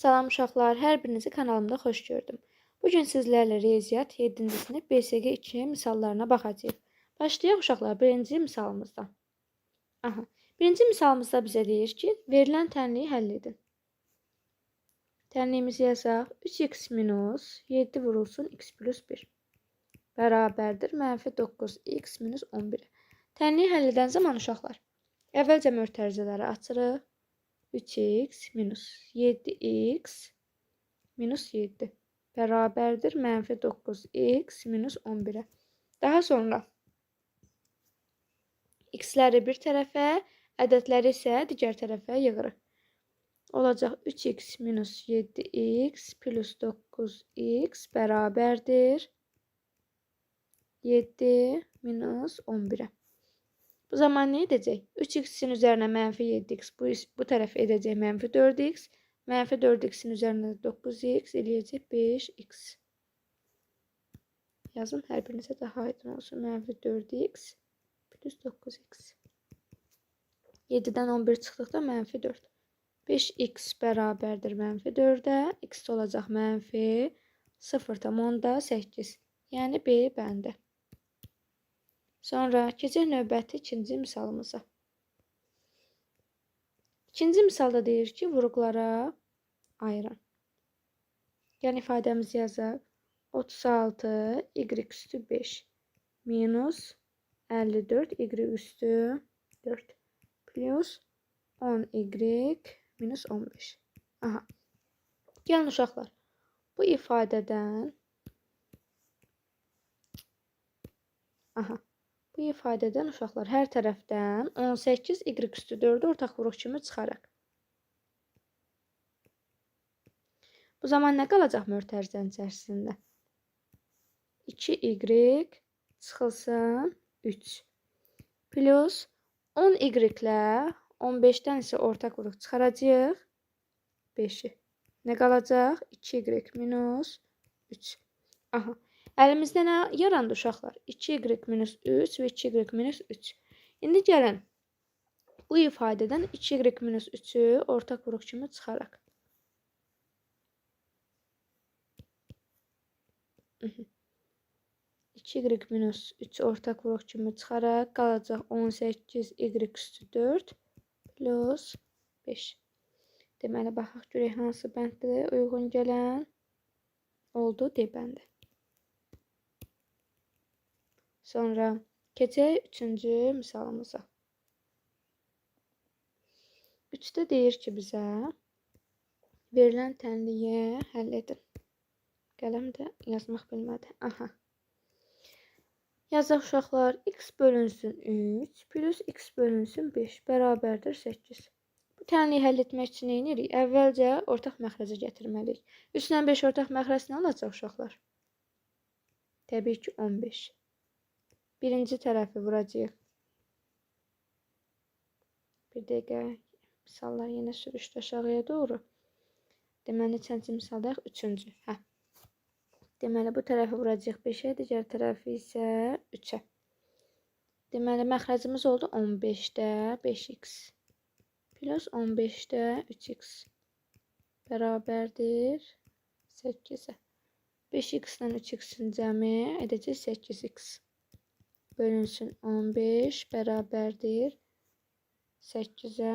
Salam uşaqlar, hər birinizi kanalımda xoş gördüm. Bugün sizlərlə riyaziyyat 7-ci sinif BSQ 2 misallarına baxacağıq. Başlayaq uşaqlar birinci misalımızdan. Aha. Birinci misalımızda bizə deyir ki, verilən tənliyi həll edin. Tənliyimizi yazaq. 3x minus 7 vurulsun x plus 1 bərabərdir mənfi 9x minus 11. Tənliyi həll edən zaman uşaqlar, əvvəlcə mötərizələri açırıq. 3x minus 7x minus 7 bərabərdir mənfi 9x minus 11-ə. Daha sonra x-ləri bir tərəfə, ədədləri isə digər tərəfə yığırıq. Olacaq 3x minus 7x plus 9x bərabərdir 7 minus 11-ə. Bu zaman nə edəcək? 3x-in üzərinə mənfi 7x, bu tərəf edəcək mənfi 4x, mənfi 4x-in üzərinə 9x eləyəcək 5x. Yazın, hər birinizə daha aydın olsun. Mənfi 4x plus 9x. 7-dən 11 çıxdıqda mənfi 4. 5x bərabərdir mənfi 4-ə, x olacaq mənfi 0,8. Yəni B bəndi. Sonra keçək növbəti ikinci misalımıza. İkinci misalda deyir ki, vuruqlara ayırın. Yəni ifadəmizi yazaq. 36 y üstü 5 minus 54 y üstü 4 plus 10y minus 15. Aha. Gəlin uşaqlar, bu ifadədən bu ifadədən uşaqlar hər tərəfdən 18 y üstü 4-ü ortaq vuruq kimi çıxaraq. Bu zaman nə qalacaq mötərizənin içərisində? 2y çıxılsın 3 plus 10y ilə 15-dən isə ortaq vuruq çıxaracağıq 5-i. Nə qalacaq? 2y minus 3. Aha. Əlimizdə nə yarandı uşaqlar? 2y minus 3 və 2y minus 3. İndi gəlin bu ifadədən 2y minus 3-ü ortaq vuruq kimi çıxaraq. 2y minus 3 ortaq vuruq kimi çıxaraq qalacaq 18y üstü 4 plus 5. Deməli, baxaq görək hansı bənddir uyğun gələn oldu D bəndi. Sonra keçək üçüncü misalımıza. 3-də deyir ki bizə verilən tənliyi həll edin. Qələm də yazmaq bilmədi. Aha. Yazaq uşaqlar, x bölünsün 3 plus x bölünsün 5 bərabərdir 8. Bu tənliyi həll etmək üçün nə edirik? Əvvəlcə ortaq məxrəcə gətirməliyik. 3 ilə 5 ortaq məxrəc nə olacaq uşaqlar? Təbii ki 15. Birinci tərəfi vuracağıq. Bir dəqiqə, misallar yenə sürüşdü aşağıya doğru. Deməli, neçənci misaldayıq? Üçüncü. Hə. Deməli, bu tərəfi vuracağıq 5-ə, digər tərəfi isə 3-ə. Deməli, məxrəcimiz oldu 15-də 5x plus 15-də 3x bərabərdir 8-ə. 5x ilə 3x-in cəmi edəcək 8x. Bölünsün 15 bərabərdir 8-ə.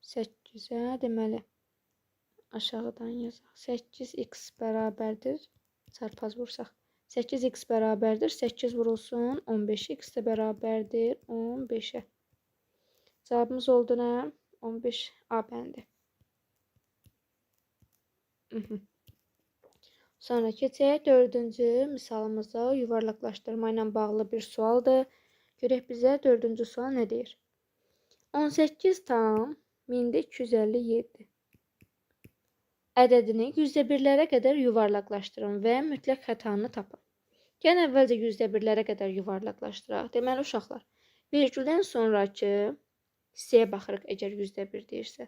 8-ə deməli aşağıdan yazaq. 8x bərabərdir. Çarpaz vursaq. 8x bərabərdir. 8 vurulsun 15x də bərabərdir 15-ə. Cavabımız oldu nə? 15 A bəndi. Sonra keçək dördüncü misalımıza. Yuvarlaqlaşdırma ilə bağlı bir sualdır. Görək bizə dördüncü sual nə deyir? 18,257 ədədini yüzdə birlərə qədər yuvarlaqlaşdırın və mütləq xətanı tapın. Gəlin əvvəlcə yüzdə birlərə qədər yuvarlaqlaşdıraq. Deməli uşaqlar, vergüldən sonrakı hissəyə baxırıq əgər 1/1 deyirsə.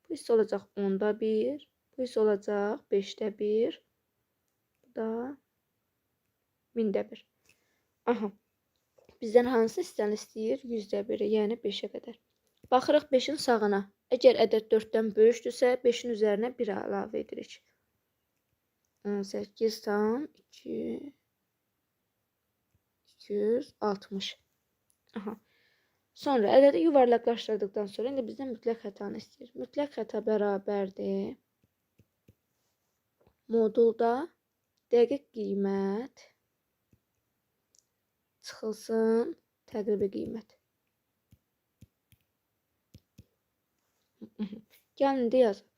Bu hissə olacaq 1/10, bu hissə olacaq 1/5, bu da 1/1000. Aha. Bizdən hansı hissəni istəyir? 1/1-i, yəni 5-ə qədər. Baxırıq 5-in sağına. Əgər ədəd 4-dən böyükdürsə, 5-in üzərinə 1 əlavə edirik. 18 tam 2, 260. Aha. Sonra ədədi yuvarlaqlaşdırdıqdan sonra indi bizdən mütləq xətanı istəyir. Mütləq xəta bərabərdir. Modulda dəqiq qiymət çıxılsın təqribi qiymət. Gəlin indi yazaq.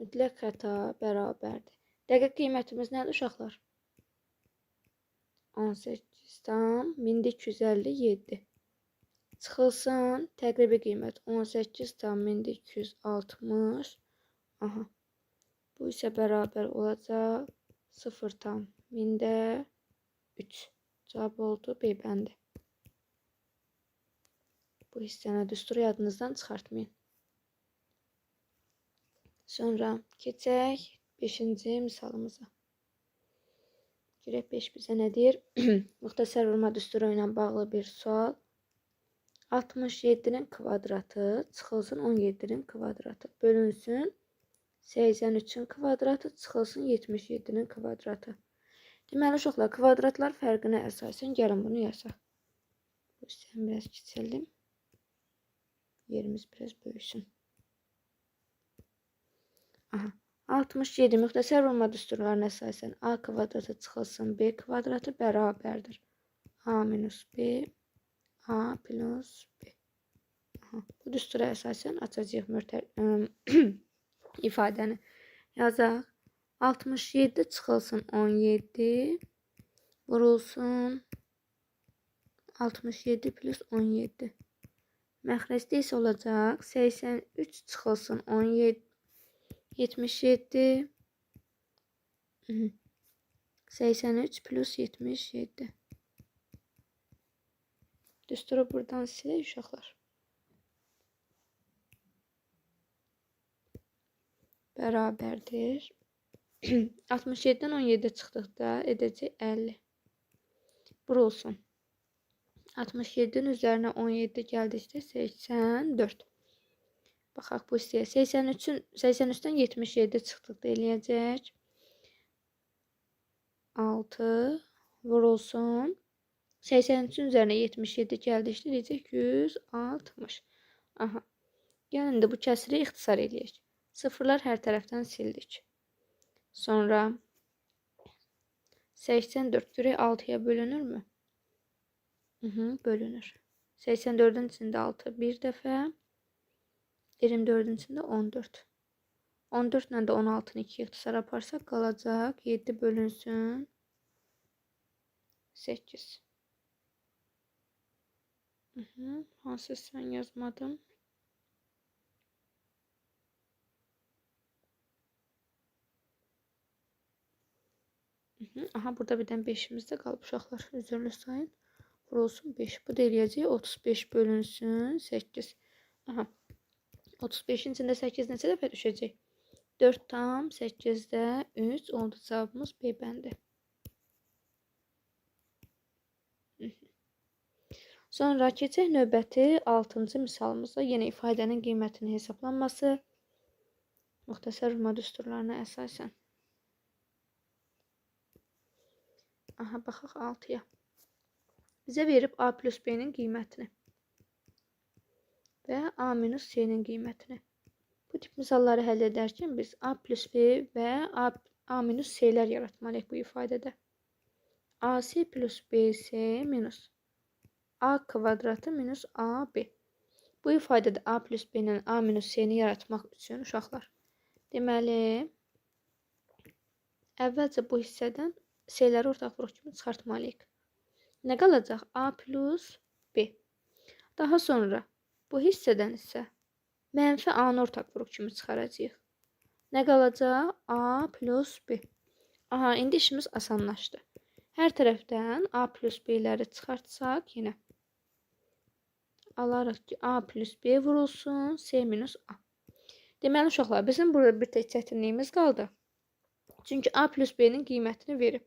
Mütləq xəta bərabərdir. Dəqiq qiymətimiz nədir uşaqlar? 18 tam 1257. Çıxılsın təqribi qiymət 18 tam 1260. Aha. Bu isə bərabər olacaq 0 tam 1003. Cavab oldu B bəndi. Bu hissəni düsturu yadınızdan çıxartmayın. Sonra keçək 5-ci misalımıza. Görək 5 bizə nə deyir? Müxtəsər vurma düsturu ilə bağlı bir sual. 67-nin kvadratı çıxılsın 17-nin kvadratı bölünsün 83-ün kvadratı çıxılsın 77-nin kvadratı. Deməli uşaqlar, kvadratlar fərqinə əsasən gəlin bunu yazaq. Bu hissəni biraz kiçildim. Yerimiz biraz böyüsün. Aha. 67 müxtəsər vurma düsturlarına əsasən A kvadratı çıxılsın B kvadratı bərabərdir. A minus B, A plus B. Aha. Bu düstura əsasən açacağıq ifadəni. Yazaq. 67 çıxılsın 17 vurulsun 67 plus 17. Məxrəcdə isə olacaq 83 çıxılsın 17 77 83 plus 77. Düsturu buradan silək uşaqlar. Bərabərdir. 67-dən 17 çıxdıqda edəcək 50. Vurulsun. 67-nin üzərinə 17 gəldikdə 84. Baxaq bu hissəyə. 83-dən 77 çıxdıqda eləyəcək. 6 vurulsun. 83-ün üzərinə 77 gəldikdə eləyəcək 160. Aha. Gəlin indi bu kəsiri ixtisar eləyək. Sıfırlar hər tərəfdən sildik. Sonra 84 görək 6-ya bölünürmü? Bölünür. 84-ün içində 6 bir dəfə. 24-ün içində 14. 14 ilə də 16-nı 2 ixtisar aparsaq qalacaq 7 bölünsün 8. Hansı sən yazmadım? Aha, burada bir dənə 5-imiz də qalıb uşaqlar. Üzrlü sayın. Vurulsun 5. Bu da eləyəcək 35 bölünsün 8. Aha. 35-in içində 8 neçə dəfə düşəcək? 4 tam 8-də 3 oldu cavabımız B bəndi. Sonra keçək növbəti 6-cı misalımıza. Yenə ifadənin qiymətinin hesablanması müxtəsər vurma düsturlarına əsasən. Aha, baxaq 6-ya. Bizə verib A plus B-nin qiymətini və A minus C-nin qiymətini. Bu tip misalları həll edərkən biz A plus B və A minus C-lər yaratmalıyıq bu ifadədə. AC plus BC minus A kvadratı minus AB. Bu ifadədə A plus B-nin A minus C-ni yaratmaq üçün uşaqlar. Deməli, əvvəlcə bu hissədən C-ləri ortaq vuruq kimi çıxartmalıyıq. Nə qalacaq? A plus B. Daha sonra bu hissədən isə mənfi A-nı ortaq vuruq kimi çıxaracağıq. Nə qalacaq? A plus B. Aha, indi işimiz asanlaşdı. Hər tərəfdən A plus B-ləri çıxartsaq yenə alarıq ki, A plus B vurulsun, C minus A. Deməli, uşaqlar, bizim burada bir tək çətinliyimiz qaldı. Çünki A plus B-nin qiymətini verib.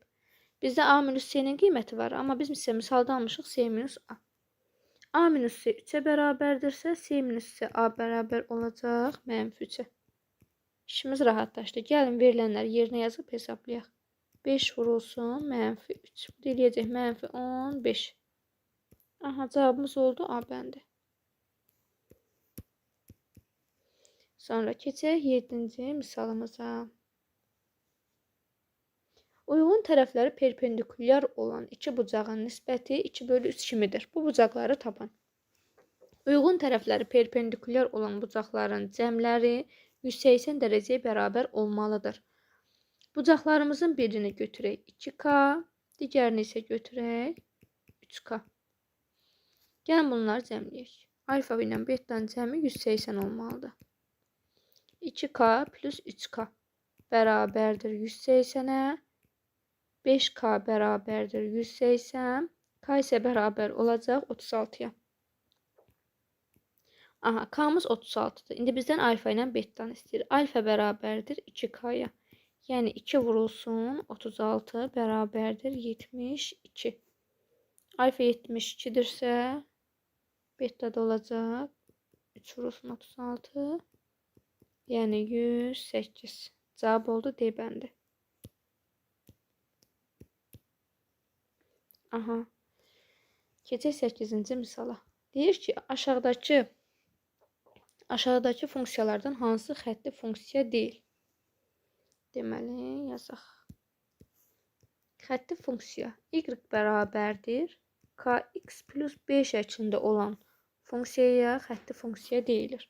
Bizdə A minus C-nin qiyməti var, amma biz isə misalda almışıq C minus A. A minus C 3-ə bərabərdirsə, C minus C A bərabər olacaq mənfi 3-ə. İşimiz rahatlaşdı. Gəlin verilənləri yerinə yazıb hesablayaq. 5 vurulsun mənfi 3. Bu da eləyəcək mənfi 15. Aha, cavabımız oldu A bəndi. Sonra keçək 7-ci misalımıza. Uyğun tərəfləri perpendikulyar olan iki bucağın nisbəti 2 bölü 3 kimidir. Bu bucaqları tapın. Uyğun tərəfləri perpendikulyar olan bucaqların cəmləri 180 dərəcəyə bərabər olmalıdır. Bucaqlarımızın birini götürək 2K, digərini isə götürək 3K. Gəlin bunları cəmləyək. Alfa ilə betanın cəmi 180 olmalıdır. 2K plus 3K bərabərdir 180-ə. 5K bərabərdir 180. K isə bərabər olacaq 36-ya. Aha, K-mız 36-dır. İndi bizdən alfa ilə betanı istəyir. Alfa bərabərdir 2K-ya. Yəni 2 vurulsun 36 bərabərdir 72. Alfa 72-dirsə beta da olacaq 3 vurulsun 36. Yəni 108. Cavab oldu D bəndi. Aha. Keçək 8-ci misala. Deyir ki, aşağıdakı funksiyalardan hansı xətti funksiya deyil? Deməli, yazaq. Xətti funksiya y bərabərdir kx plus b şəklində olan funksiyaya xətti funksiya deyilir.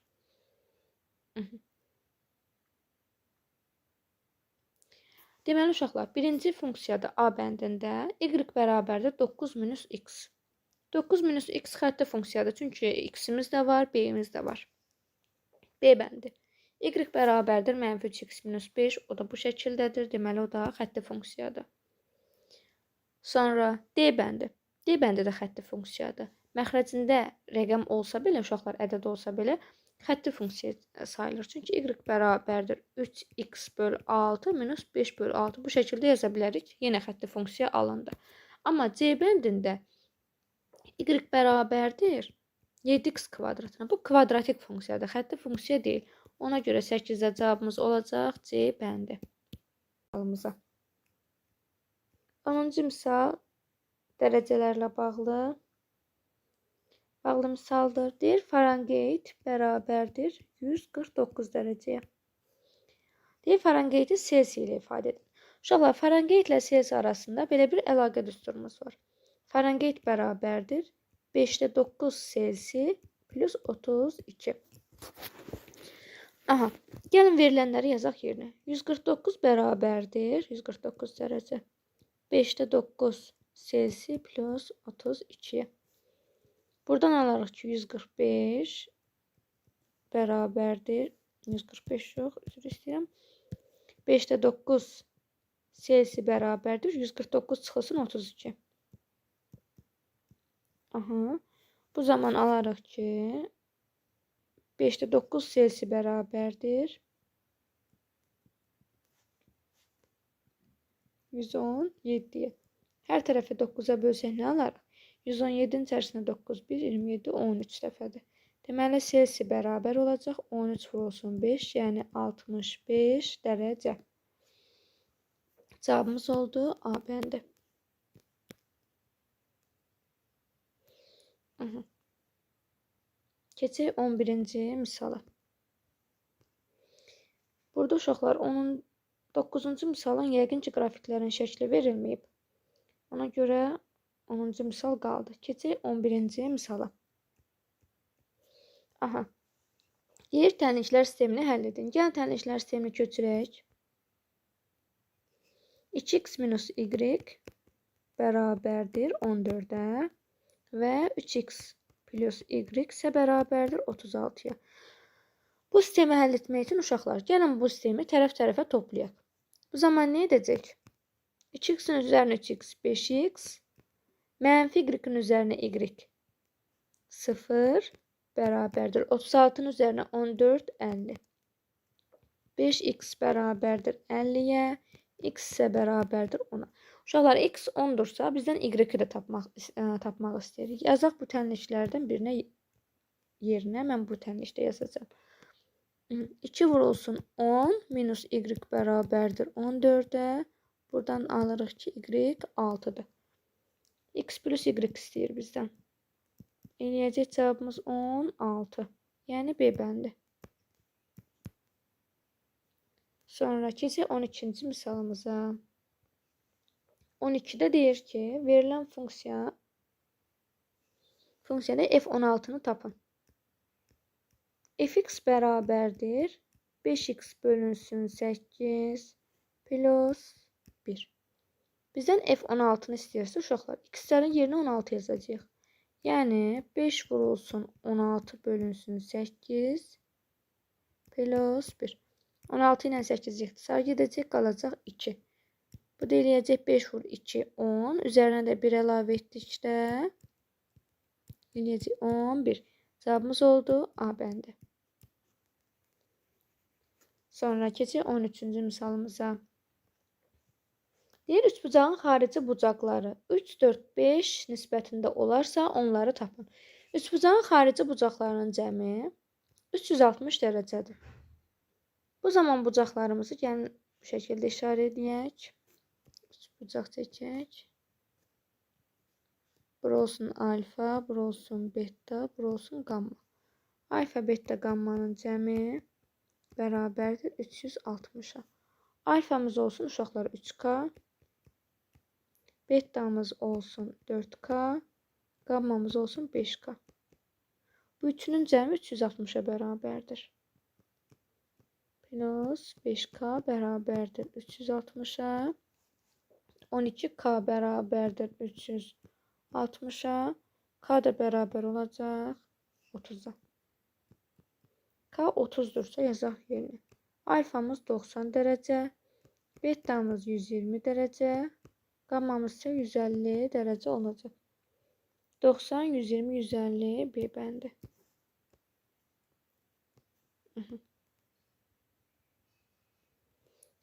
Deməli, uşaqlar, birinci funksiyada A bəndində y bərabərdir 9 minus x. 9 minus x xətti funksiyadır. Çünki x-imiz də var, b-imiz də var. B bəndi. Y bərabərdir mənfi 3x minus 5. O da bu şəkildədir. Deməli, o da xətti funksiyadır. Sonra D bəndi. D bəndi də xətti funksiyadır. Məxrəcində rəqəm olsa belə, uşaqlar, ədəd olsa belə, xətti funksiya sayılır. Çünki y bərabərdir 3x bölü 6 minus 5 bölü 6. Bu şəkildə yaza bilərik. Yenə xətti funksiya alındı. Amma C bəndində y bərabərdir 7x kvadratına. Bu kvadratik funksiyadır. Xətti funksiya deyil. Ona görə 8-də cavabımız olacaq C bəndi. 10-cu misal dərəcələrlə bağlı misaldır. Deyir, Fahrenheit bərabərdir 149 dərəcəyə. Deyir, Fahrenheiti Selsi ilə ifadə edin. Uşaqlar, Fahrenheit ilə Selsi arasında belə bir əlaqə düsturumuz var. Fahrenheit bərabərdir 5-də 9 Selsi plus 32. Aha, gəlin verilənləri yazaq yerinə. 149 bərabərdir 149 dərəcə. 5-də 9 Selsi plus 32. Buradan alarıq ki, 145 bərabərdir. 145 yox, üzr istəyirəm. 5-də 9 Selsi bərabərdir. 149 çıxılsın 32. Aha. Bu zaman alarıq ki, 5-də 9 Selsi bərabərdir 117-yə. Hər tərəfi 9-a bölsək nə alarıq? 117-nin içərisində 9, 1, 27, 13 dəfədir. Deməli, Selsi bərabər olacaq 13 vurulsun 5, yəni 65 dərəcə. Cavabımız oldu A bəndi. Keçək 11-ci misala. Burada uşaqlar, 9-cu misalın yəqin ki, qrafiklərin şəkli verilməyib. Ona görə 10-cu misal qaldı. Keçək 11-ci misala. Aha. Deyir, tənliklər sistemini həll edin. Gəlin, tənliklər sistemini köçürək. 2x minus y bərabərdir 14-ə və 3x plus y isə bərabərdir 36-ya. Bu sistemi həll etmək üçün uşaqlar, gəlin bu sistemi tərəf-tərəfə toplayaq. Bu zaman nə edəcək? 2x-in üzərinə 3x, 5x, mənfi y-in üzərinə y 0 bərabərdir 36-nın üzərinə 14, 50. 5x bərabərdir 50-yə, x isə bərabərdir 10-a. Uşaqlar, x 10-dursa, bizdən y-i də tapmaq istəyirik. Yazaq bu tənliklərdən birinə yerinə mən bu tənlikdə yazacağam. 2 vurulsun 10 minus y bərabərdir 14-ə. Buradan alırıq ki, y 6-dır. X plus y istəyir bizdən. Eləyəcək cavabımız 16. Yəni B bəndi. Sonra keçək 12-ci misalımıza. 12-də deyir ki, verilən funksiyada f16-nı tapın. Fx bərabərdir 5x bölünsün 8 plus 1. Bizdən f16-nı istəyirsə uşaqlar, x-lərin yerinə 16 yazacağıq. Yəni 5 vurulsun 16 bölünsün 8 plus 1. 16 ilə 8 ixtisar gedəcək, qalacaq 2. Bu da eləyəcək 5 vur 2, 10. Üzərinə də 1 əlavə etdikdə eləyəcək 11. Cavabımız oldu A bəndi. Sonra keçək 13-cü misalımıza. Deyir, üçbucağın xarici bucaqları 3, 4, 5 nisbətində olarsa onları tapın. Üçbucağın xarici bucaqlarının cəmi 360 dərəcədir. Bu zaman bucaqlarımızı gəlin bu şəkildə işarə edək. Üçbucaq çəkək. Bura olsun alfa, bura olsun beta, bura olsun qamma. Alfa, beta, qammanın cəmi bərabərdir 360-a. Alfamız olsun uşaqlar 3K, betamız olsun 4K, qammamız olsun 5K. Bu üçünün cəmi 360-a bərabərdir. Plus 5K bərabərdir 360-a. 12K bərabərdir 360-a. K da bərabər olacaq 30-a. K 30-dursa yazaq yerinə. Alfamız 90 dərəcə, betamız 120 dərəcə, qammamız isə 150 dərəcə olacaq. 90, 120, 150 B bəndi.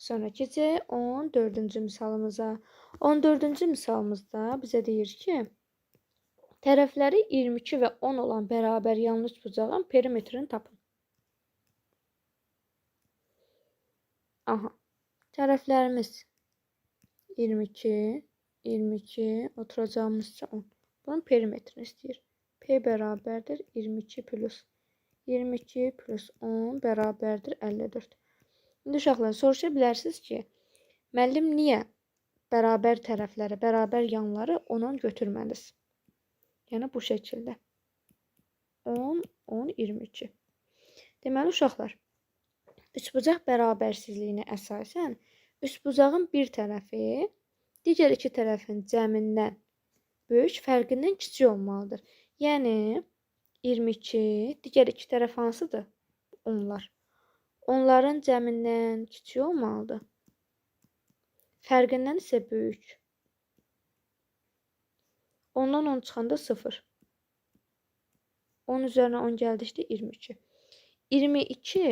Sonra keçək 14-cü misalımıza. 14-cü misalımızda bizə deyir ki, tərəfləri 22 və 10 olan bərabər yanlı üçbucağın perimetrini tapın. Aha, tərəflərimiz 22, 22, oturacağımız isə 10. Bunun perimetrini istəyir. P bərabərdir 22 plus 22 plus 10 bərabərdir 54. İndi uşaqlar, soruşa bilərsiniz ki, müəllim niyə bərabər tərəfləri, bərabər yanları 10-on götürməliz? Yəni bu şəkildə. 10, 10, 22. Deməli uşaqlar, üçbucaq bərabərsizliyinə əsasən üçbucağın bir tərəfi digər iki tərəfin cəmindən böyük, fərqindən kiçik olmalıdır. Yəni 22, digər iki tərəf hansıdır? Onlar. Onların cəmindən kiçik olmalıdır. Fərqindən isə böyük. 10-dan 10 çıxanda 0. 10 üzərinə 10 gəldikdə 22. 22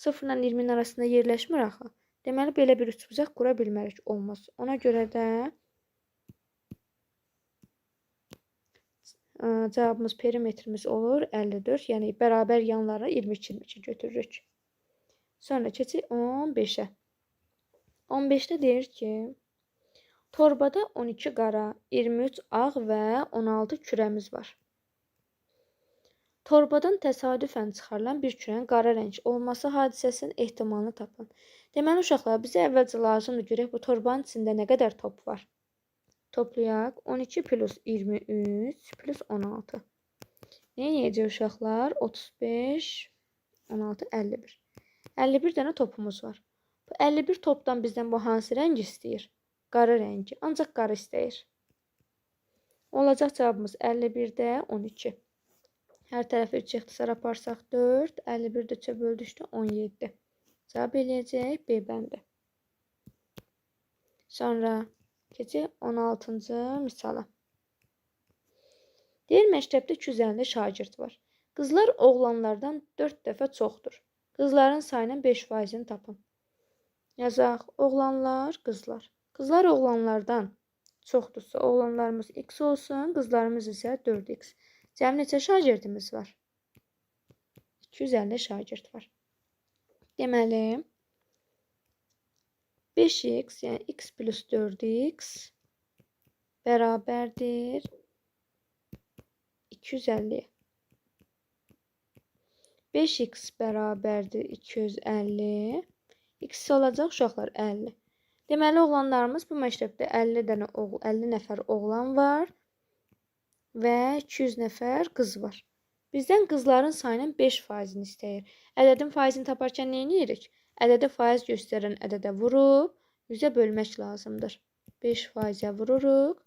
0 ilə 20-nin arasında yerləşmir axı. Deməli, belə bir üçbucaq qura bilmərik. Olmaz. Ona görə də cavabımız perimetrimiz olur 54. Yəni, bərabər yanlara 22-22 götürürük. Sonra keçək 15-ə. 15-də deyir ki, torbada 12 qara, 23 ağ və 16 kürəmiz var. Torbadan təsadüfən çıxarılan bir kürənin qara rəng olması hadisəsinin ehtimalını tapın. Deməli, uşaqlar, bizə əvvəlcə lazımdır görək bu torbanın içində nə qədər top var. Toplayaq. 12 plus 23 plus 16. Nə eləyəcək uşaqlar? 35, 16, 51. 51 dənə topumuz var. Bu 51 topdan bizdən bu hansı rəng istəyir? Qara rəngi. Ancaq qara istəyir. Olacaq cavabımız 51-də 12. Hər tərəfə 3 ixtisar aparsaq 4, 51-də 3-ə böldükdə 17. Cavab eləyəcək B bəndi. Sonra keçək 16-cı misala. Deyir, məktəbdə 250 şagird var. Qızlar oğlanlardan 4 dəfə çoxdur. Qızların sayının 5%-ni tapın. Yazaq, oğlanlar, qızlar. Qızlar oğlanlardan Çoxdursa oğlanlarımız x olsun, qızlarımız isə 4x. Cəmi neçə şagirdimiz var? 250 şagird var. Deməli, 5x, yəni x plus 4x bərabərdir 250-yə. 5x bərabərdir 250. X olacaq uşaqlar 50. Deməli, oğlanlarımız bu məktəbdə 50 dənə 50 nəfər oğlan var və 200 nəfər qız var. Bizdən qızların sayının 5%-ni istəyir. Ədədin faizini taparkən nə edirik? Ədədə faiz göstərən ədədə vurub 100-ə bölmək lazımdır. 5%-ə vururuq,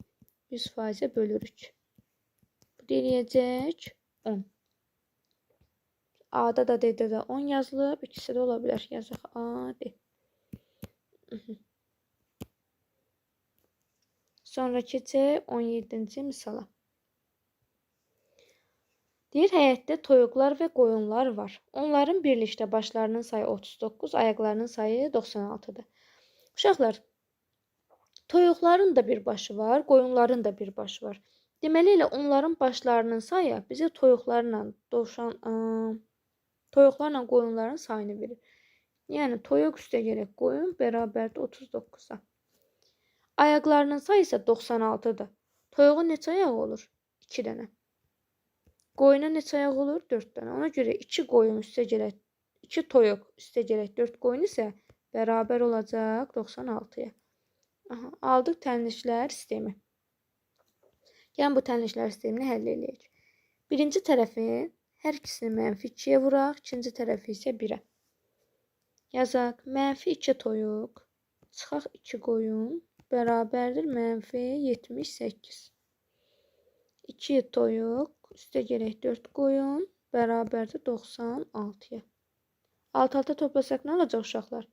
100%-ə bölürük. Bu deyəcək 10. A-da da D-də də 10 yazılıb. İkisi də ola bilər. Yazaq A, D. Sonra keçək 17-ci misala. Deyir, həyətdə toyuqlar və qoyunlar var. Onların birlikdə başlarının sayı 39, ayaqlarının sayı 96-dır. Uşaqlar, toyuqların da bir başı var, qoyunların da bir başı var. Deməli, elə onların başlarının sayı bizə toyuqlarla toyuqlarla qoyunların sayını verir. Yəni, toyuq üstə gələk qoyun bərabərdir 39-a. Ayaqlarının sayı isə 96-dır. Toyuğun neçə ayağı olur? 2 dənə. Qoyuna neçə ayaq olur? 4 dənə. Ona görə 2 qoyun üstə gələk, 2 toyuq üstə gələk 4 qoyun isə bərabər olacaq 96-ya. Aha, aldıq tənliklər sistemi. Gəlin bu tənliklər sistemini həll eləyək. Birinci tərəfi hər ikisini mənfi 2-yə vuraq, ikinci tərəfi isə 1-ə. Yazaq, mənfi 2 toyuq, çıxaq 2 qoyun, bərabərdir mənfi 78. 2 toyuq, üstə gələk 4 qoyun, bərabərdir 96-ya. Alt-alta toplasaq nə olacaq uşaqlar?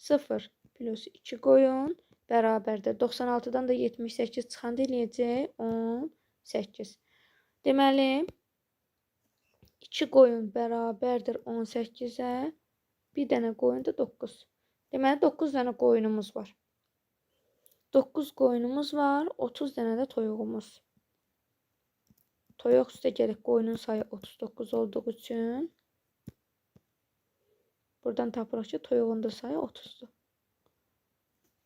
0 plus 2 qoyun, bərabərdir. 96-dan da 78 çıxanda eləyəcək 18. Deməli, 2 qoyun bərabərdir 18-ə, bir dənə qoyun da 9. Deməli, 9 dənə qoyunumuz var. 9 qoyunumuz var, 30 dənə də toyuğumuz. Toyuq üstə gələk qoyunun sayı 39 olduğu üçün buradan tapırıq ki, toyuğun da sayı 30-dur.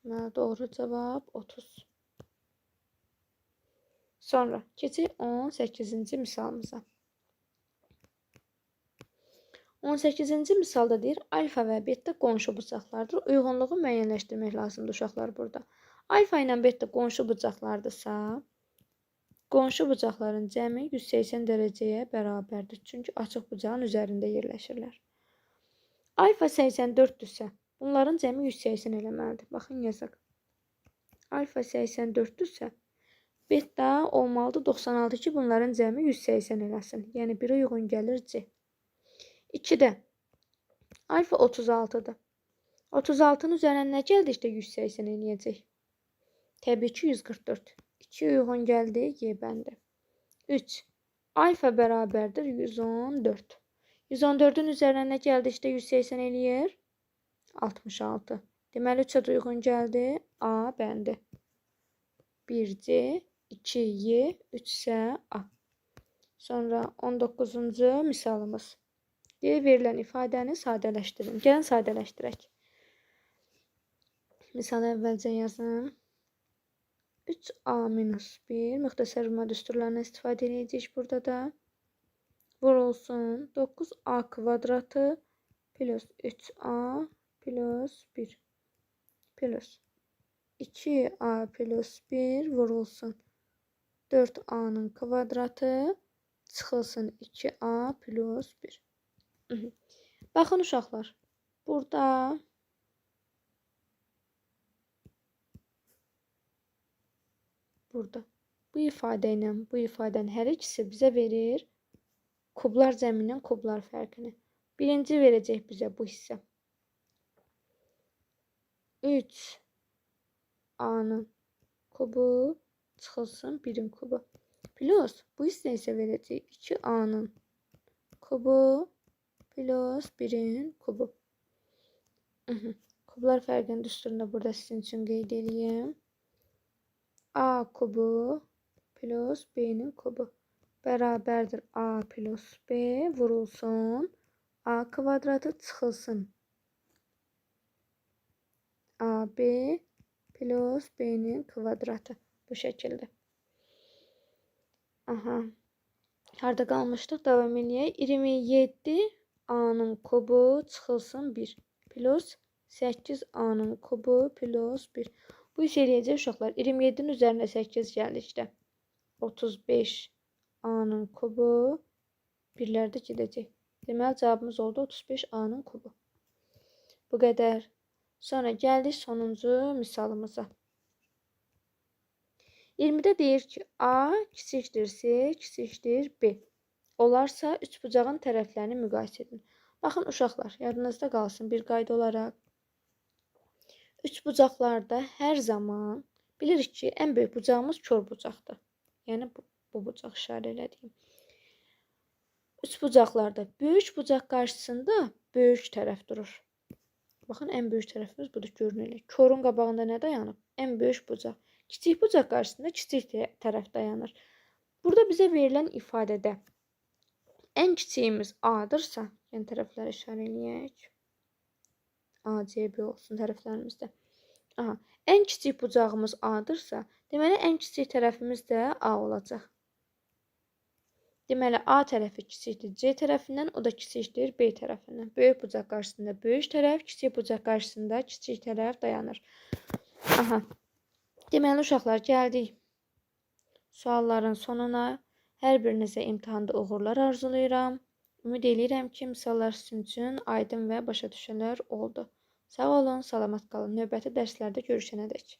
Deməli, doğru cavab 30. Sonra keçək 18-ci misalımıza. 18-ci misalda deyir, alfa və beta qonşu bucaqlardır. Uyğunluğu müəyyənləşdirmək lazımdır uşaqlar burada. Alfa ilə beta qonşu bucaqlardırsa, qonşu bucaqların cəmi 180 dərəcəyə bərabərdir. Çünki açıq bucağın üzərində yerləşirlər. Alfa 84-dürsə, bunların cəmi 180 eləməlidir. Baxın, yazaq. Alfa 84-dürsə, beta olmalıdır 96 ki, bunların cəmi 180 eləsin. Yəni, 1-ə uyğun gəlir C. 2-də alfa 36-dır. 36-nın üzərinə nə gəldikdə 180 eləyəcək? Təbii ki, 144. 2 uyğun gəldi Y bəndi. 3. Alfa bərabərdir 114. 114-ün üzərinə nə gəldikdə 180 eləyir? 66. Deməli, 3-ə də uyğun gəldi A bəndi. 1C, 2Y, 3 isə A. Sonra 19-cu misalımız. Deyir, verilən ifadəni sadələşdirin. Gəlin sadələşdirək. Misalı əvvəlcə yazım. 3A minus 1. Müxtəsər vurma düsturlarından istifadə edəcəyik burada da. Vurulsun. 9A kvadratı plus 3A plus 1 plus 2A plus 1 vurulsun. 4A'nın kvadratı çıxılsın 2A plus 1. Baxın uşaqlar, burada bu ifadə ilə bu ifadənin hər ikisi bizə verir kublar cəmindən kublar fərqini. Birinci verəcək bizə bu hissə. 3A'nın kubu çıxılsın 1-in kubu. Plus bu hissə isə verəcək 2A'nın kubu plus 1-in kubu. Kublar fərqinin düsturunu da burada sizin üçün qeyd edeyim. A kubu plus B'nin kubu bərabərdir A plus B vurulsun. A kvadratı çıxılsın. AB plus B'nin kvadratı. Bu şəkildə. Aha. Harda qalmışdıq? Davam eləyək. 27 A-nın kubu çıxılsın 1 plus 8 A-nın kubu plus 1. Bu isə eləyəcək uşaqlar. 27-nin üzərinə 8 gəldikdə 35 A-nın kubu birlər də gedəcək. Deməli, cavabımız oldu 35 A-nın kubu. Bu qədər. Sonra gəldik sonuncu misalımıza. 20-də deyir ki, A kiçikdir C, kiçikdir B. Olarsa üçbucağın tərəflərini müqayisə edin. Baxın uşaqlar, yadınızda qalsın bir qayda olaraq. Üçbucaqlarda hər zaman bilirik ki, ən böyük bucağımız kor bucaqdır. Yəni bu bucaq işarə elədiyim. Üçbucaqlarda böyük bucaq qarşısında böyük tərəf durur. Baxın, ən böyük tərəfimiz budur, görünür. Korun qabağında nə dayanıb? Ən böyük bucaq. Kiçik bucaq qarşısında kiçik tərəf dayanır. Burada bizə verilən ifadədə ən kiçiyimiz A-dırsa, yəni tərəfləri işarə eləyək. A, C, B olsun tərəflərimizdə. Aha, ən kiçik bucağımız A-dırsa, deməli ən kiçik tərəfimiz də A olacaq. Deməli A tərəfi kiçikdir C tərəfindən, o da kiçikdir B tərəfindən. Böyük bucaq qarşısında böyük tərəf, kiçik bucaq qarşısında kiçik tərəf dayanır. Aha. Deməli uşaqlar, gəldik sualların sonuna. Hər birinizə imtahanda uğurlar arzulayıram. Ümid eləyirəm ki, misallar sizin üçün aydın və başa düşələr oldu. Sağ olun, salamat qalın. Növbəti dərslərdə görüşənədək.